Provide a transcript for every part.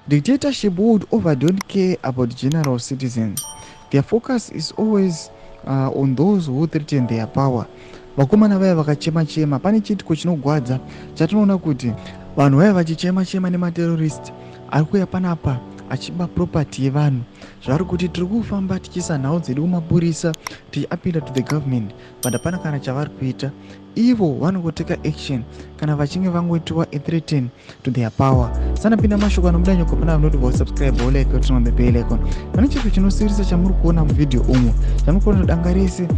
Dictatorship would over don't care about general citizens. Their focus is always on those who threaten their power. Vakomana vaya vakachema chema. Pane chiitiko chinogwadza chatinoona kuti vanhu vaya vachichema chema nematerrorist ari kuuya panapa achiba property yevanhu. Zvari kuti tiri kufamba tichiisa nhau dzedu kumapurisa, tichiappeala to the government, but hapana kana chavari kuita. Ivo vanongoteka action kana vachinge vangoitiwa a threaten to their power. Sanapinda mashoko anobuda nyoko pana vanoti vasubscribe, wolike, turn on the bell icon. Pane chiro chinosirisa chamuri kuona muvhidhiyo umo, chamuri kuona danga rese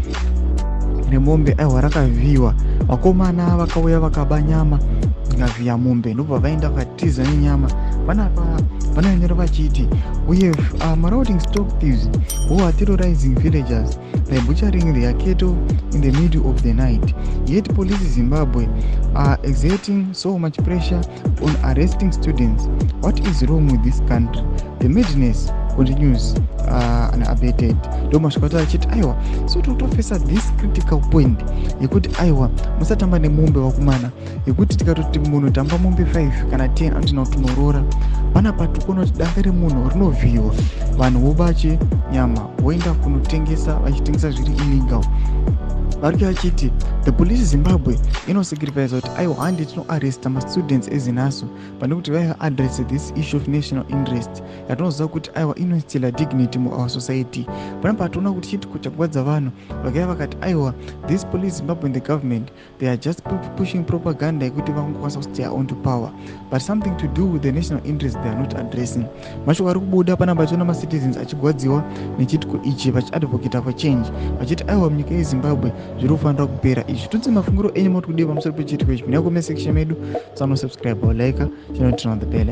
remombe, aiwa, rakavhiyiwa. Vakomana vakauya vakaba nyama, vakavhiya mombe, ndobva vaenda vakatiza nenyama. Panapa vanonyora vachiti, "We have marauding stock thieves who are terrorizing villagers by butchering their cattle in the middle of the night. Yet Police Zimbabwe are exerting so much pressure on arresting students. What is wrong with this country? The madness continues unabated." Ndo masvika kuti achiti, aiwa, so totofesa this critical point yekuti, aiwa, musatamba nemombe, vakomana, yekuti tikatoti munhu tamba mombe 5 kana 10, anotina kuti tinorora. Panapa tikuona kuti danga remunhu rinovhiyiwa, vanhu vobache nyama, voenda kunotengesa, vachitengesa zviri illegal. Vari vachiti the Police Zimbabwe inosacrifice kuti, aiwa, handi tinoarresta mastudents eZINASU, pane kuti vaiva address this issue of national interest yatinoziva kuti, aiwa, inoinstilla dignity muour society. Panapa toona kuti chiitiko chakuvadza vanhu vakaiva vakati, aiwa, this Police Zimbabwe and the government, they are just pushing propaganda yekuti vangokwanisa kustay on to power, but something to do with the national interest they are not addressing. Mashoko ari kubuda panapa, tiona macitizens achigwadziwa nechiitiko ichi, vachiadvocata for change, vachiti, aiwa, munyika yeZimbabwe zviri kufanira kupera izvi. Tudze mafungiro enyu moti kudii pamusoro pechiitiko ichi. Muna comment section medu. Sanosubscribe, like, chinoturn on the bell.